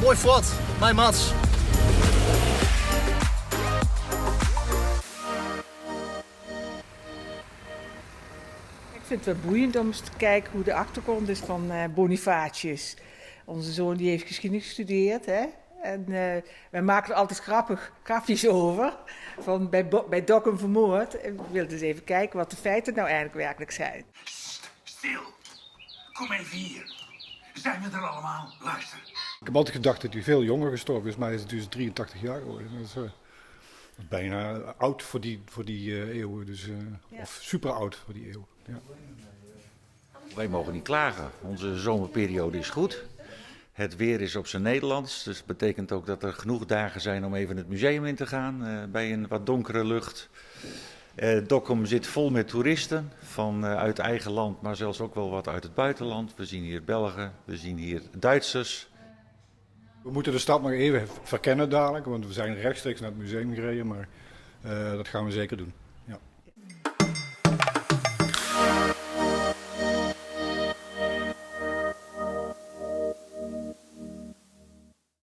Moai fuort, mei Mats. Ik vind het wel boeiend om eens te kijken hoe de achtergrond is van Bonifatius. Onze zoon die heeft geschiedenis gestudeerd. Hè? En wij maken er altijd grappig, grapjes over. Van bij, bij Dokkum vermoord. En we wilden eens even kijken wat de feiten nou eigenlijk werkelijk zijn. Sst, stil. Kom even hier. Zijn we er allemaal? Luister. Ik heb altijd gedacht dat hij veel jonger gestorven is, maar hij is dus 83 jaar geworden. Dat is bijna oud voor die eeuw, dus, Ja. of super oud voor die eeuw. Ja. Wij mogen niet klagen. Onze zomerperiode is goed. Het weer is op zijn Nederlands, dus dat betekent ook dat er genoeg dagen zijn om even het museum in te gaan, bij een wat donkere lucht. Dokkum zit vol met toeristen van uit eigen land, maar zelfs ook wel wat uit het buitenland. We zien hier Belgen, we zien hier Duitsers. We moeten de stad nog even verkennen dadelijk, want we zijn rechtstreeks naar het museum gereden, maar dat gaan we zeker doen.